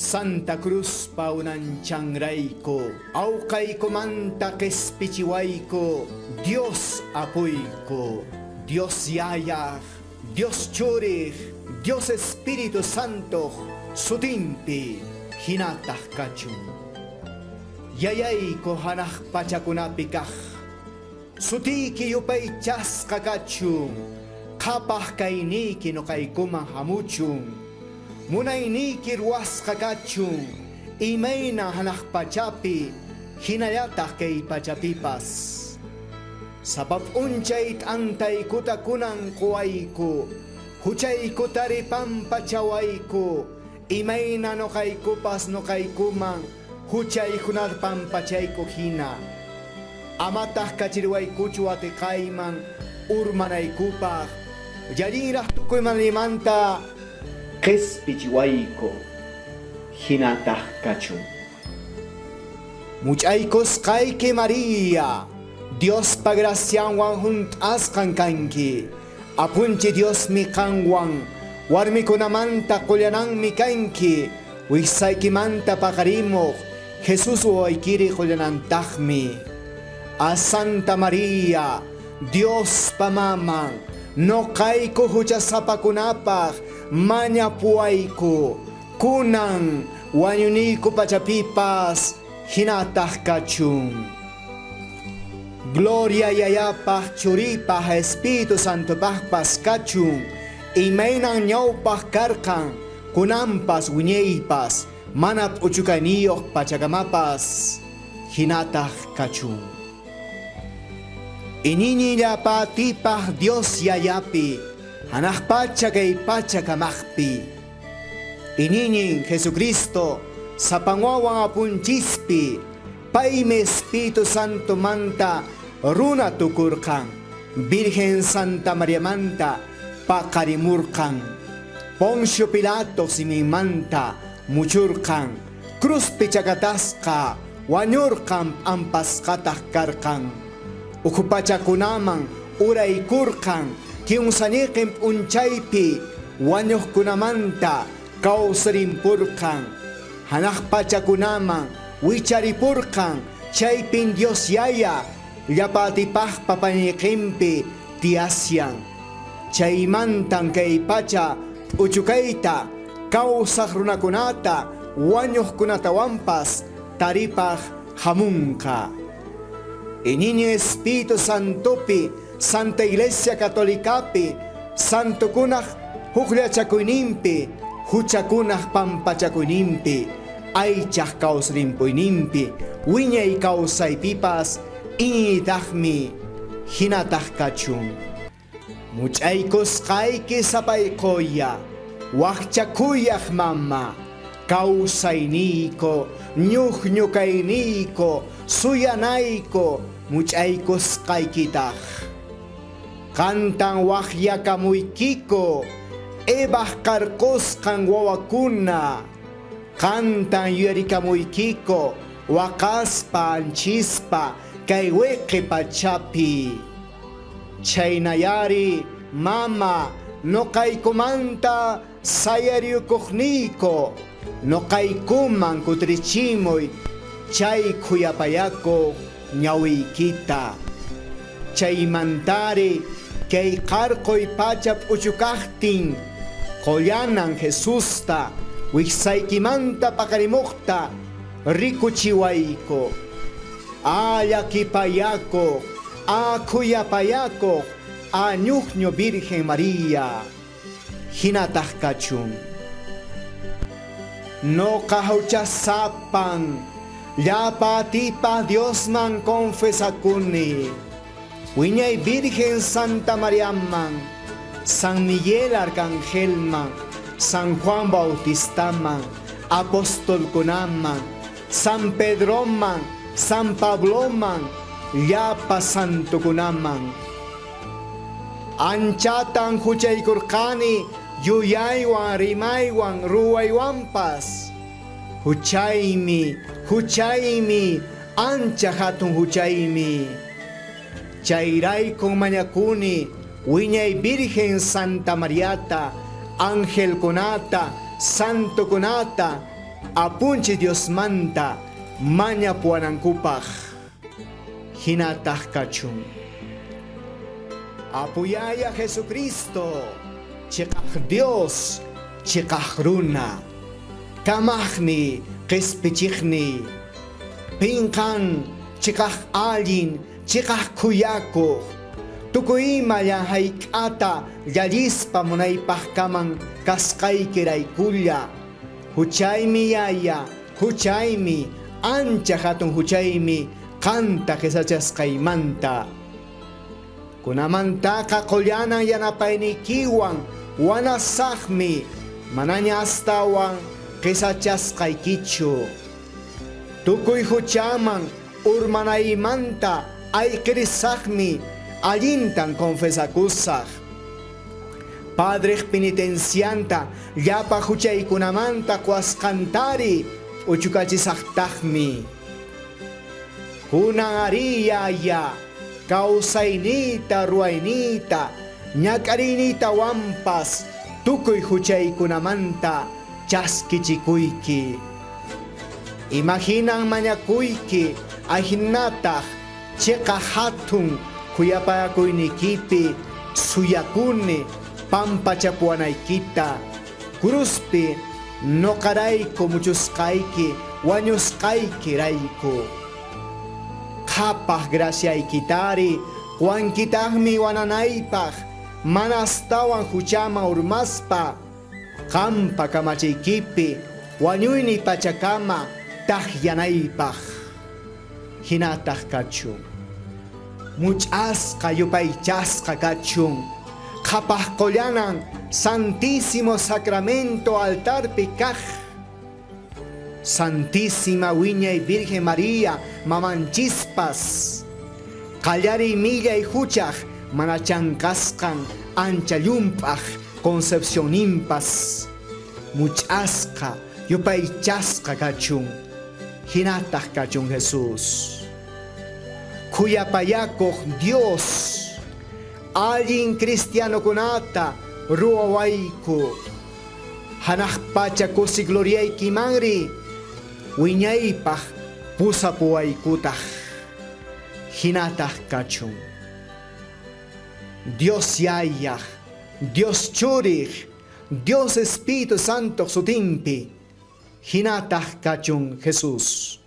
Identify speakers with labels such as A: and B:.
A: Santa Cruz paunanchanrayku, awqaykumanta qispichiwayku, Dios apuyku, Dios yayaq, Dios churiq, Dios Espíritu Santo, sutinpi, hinataq kachun. Yayayku hanaq pachakunapi kaq, sutiyki yupaychasqa kachun, qhapaq kayniyki nuqaykuman hamuchun, munayniyki ruwasqa kachun, imayna hanaq pachapi, hinallataq kay pachapipas. Sapa p'unchay t'antaykuta kunan quwayku, huchaykutari pampachawayku, imayna nuqaykupas nuqaykuman huchaykunata pampachayku hina. Amataq kachiriwaykuchu atiqayman urmanaykupaq, llallinraq tukuymanlimanta qispichiwayku, hinataq kachun. Much'aykusqayki María, Diospa gracianwan hunt'asqan kanki, apunchi Diosmi qanwan, warmikunamanta qullananmi kanki, wiksaykimanta paqarimuq, Jesús wawaykiri qullanantaqmi. A Santa María, Diospa maman, nuqayku huchasapakunapaq mañapuwayku, kunan wañuniyku pachapipas hinataq kachun. Gloria yayapaq churipaq Espíritu Santopaqpas kachun, imaynan ñawpaq karqan, kunanpas wiñaypas, mana p'uchukayniyuq pachakamapas hinataq kachun. Iñini llapatipaq Dios yayapi, hanaq pacha kay pacha kamaqpi. Iñinin Jesucristo, sapan wawan apunchispi, paymi Espíritu Santo manta runa tukurqan, Virgen Santa Mariamanta paqarimurqan, Poncio Pilato siminmanta muchurqan, cruzpi chakatasqa wañurqan p'ampasqataq karqan, ukhu pachakunaman uraykurqan, kimsaniqin p'unchaypi wañuqkunamanta kawsarimpurqan, hanaq pachakunaman wicharipurqan, chaypin Dios yaya llapatipaq papañiqinpi tiyasyan. Chaymantan kay pacha p'uchukayta kawsaq runakunata wañuqkunatawanpas taripaq hamunqa. Iñini Espíritu Santopi, Santa Iglesia Catolicapi, santokunaq hukllachakuyninpi, huchakunaq pampachakuyninpi, aychaq kawsarimpuyninpi, wiñay kawsaypipas iñiytaqmi hinataq kachun. Much'aykusqayki sapayquya, waqchakuyaq mama, kawsayniyku, ñuqñukayniyku, suyanayku, much'aykusqaykitaq. Qantan waqyakamuykiku, Evaq qarqusqan wawakuna, qantan yuyarikamuykiku, waqaspa anchispa kay wiqi pachapi. Chaynayari mama, nuqaykumanta sayariyukuqniyku, nuqaykuman kutirichimuy chay khuyapayakuq ñawiykita. Chaymantari kay qarquy pacha p'uchukaqtin, qullanan Jesusta wiksaykimanta paqarimuqta rikuchiwayku. A llakipayakuq, a khuyapayakuq, a ñuqñu Virgen María, hinataq kachun. Noqa huchasapan, llapatipa Diosman confesakuni, wiñay Virgen Santa Mariaman, San Miguel Arcangelman, San Juan Bautistaman, Apostolkunaman, San Pedroman, San Pabloman, llapa santokunaman. Anchatan huchaykurqani yuyaywan, rimaywan, ruwaywanpas. Huchaymi, huchaymi, ancha hatun huchaymi. Chayraykun mañakuni wiñay Virgen Santa Mariata, angelkunata, santokunata, Apunchis Diosmanta mañapuwanankupaq. Hinataq kachun. Apuyaya Jesucristo, chiqaq Dios, chiqaq runa, kamaqni, qispichiqni, pinqan, chiqaq allin, chiqaq khuyakuq, tukuy ima hayk'ata llallispa munaypaq kaman kasqaykiraykulla, huchaymi yaya, huchaymi, ancha hatun huchaymi, qanta qisachasqaymanta. Kunamantaqa qullanan yanapaynikiwan wanasaqmi, manaña astawan qisachasqaykichu. Tukuy huchaman urmanaymanta ayqirisaqmi, allintan confesakusaq. Padre penitencianta llapa huchaykunamanta quasqantari uchukachisaqtaqmi. Kunan ari yaya, kawsaynita ruwaynita, ñak'ariynita wampas, tukuy huchaykunamanta chaskichikuyki. Imaginan mañakuyki ahinataq chiqa hatun khuyapayakuynikipi suyakuni pampachapuwanaykita, cruzpi noqarayku muchusqayki wañusqaykirayku. Qhapaq graciaykitari quwankitaqmi wananaypaq mana astawan huchaman urmaspa, qampa kamachiykipi wañuyni pachakama taqyanaypaq. Hinataq kachun. Much'asqa yupaychasqa kachun. Qhapaq qullanan Santísimo Sacramento altarpi kaq. Santísima Wiñay Virgen María, mamanchispas. Qallariy millay huchaq mana chankasqan ancha llump'aq Concepcioninpas. Much'asqa yupaychasqa kachun. Hinataq kachun Jesús. Khuyapayakuq Dios, allin cristianokunata ruwawayku. Hanaq pacha kusi gloriaykimanri wiñaypaq pusapuwaykutaq. Hinataq kachun. Dios yayaq, Dios churiq, Dios Espíritu Santo sutinpi. Hinataq kachun Jesús.